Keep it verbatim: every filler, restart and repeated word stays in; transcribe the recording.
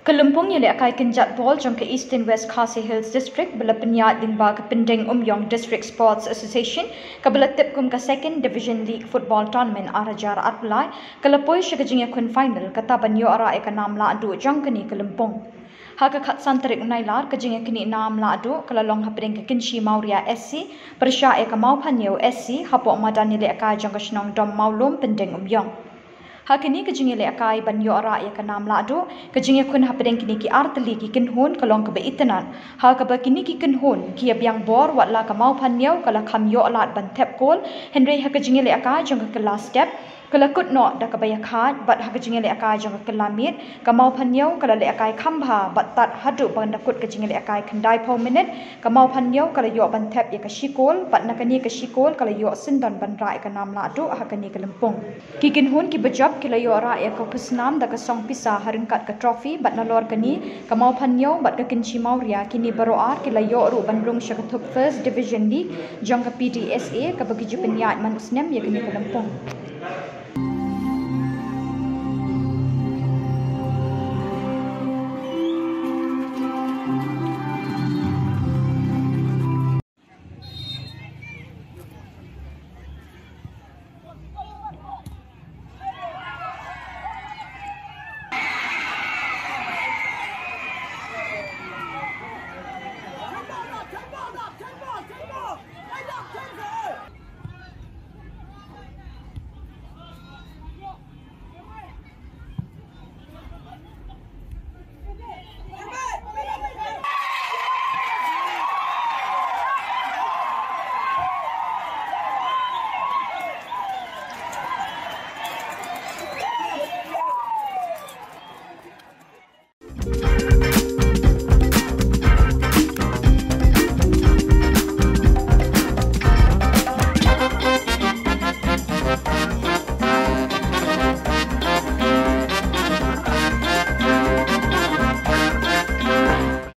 Ka lympung ïalehkai kynjat bol jong ka Eastern West Khasi Hills District ba la pynïaid lyngba ka Pyndengumiong District Sports Association, kaba la tip kum ka Second Division League Football Tournament ar hajar arphew lai, ka la poi sha ka jingïakhun final kata ban ïoh rah ïa ka nam lahduh jong kane ka lympung. Ha ka khatsan tarik u Nailar, ka jingïaknieh nam lahduh ka la long hapdeng ka Kynshi Mawria S C pyrshah ïa ka Mawphanñiew S C hapoh madan ïalehkai jong ka shnong Dom Mawlum, Pyndengumiong. Ha kane ka jingïalehkai ban ïoh rah ïa ka nam lahduh, ka jingïakhun hapdeng kine ki artylli ki kynhun ka long kaba itynnad, ha kaba kine ki kynhun ki ïabiang bor, wat la ka Mawphanñiew ka la kham ïoh lad ban thep kol, hynrei ha ka jingïalehkai jong ka kylla step ka la kut noh da kaba ïakhaid, bad ha ka jingïalehkai jong ka kylla miet ka Mawphanñiew ka la lehkai kham bha bad tad haduh ban da kut ka jingïalehkai khyndaiphew minit, ka Mawphanñiew ka la ïoh ban thep ïa ka shi kol, bad na kane ka shi kol ka la ïoh syndon ban rah ïa ka nam lahduh ha kane ka lympung. Ki kynhun kiba jop ki la ïoh rah ïa ka khusnam da ka song pisa ha ryngkat ka trophy, bad nalor kane ka Mawphanñiew bad ka Kynshi Mawria kine baroh ar ki la ïoh ruh ban rung sha ka thup First Division League jong ka P D S A kaba ki ju pynïaid man u snem ïa kane ka lympung.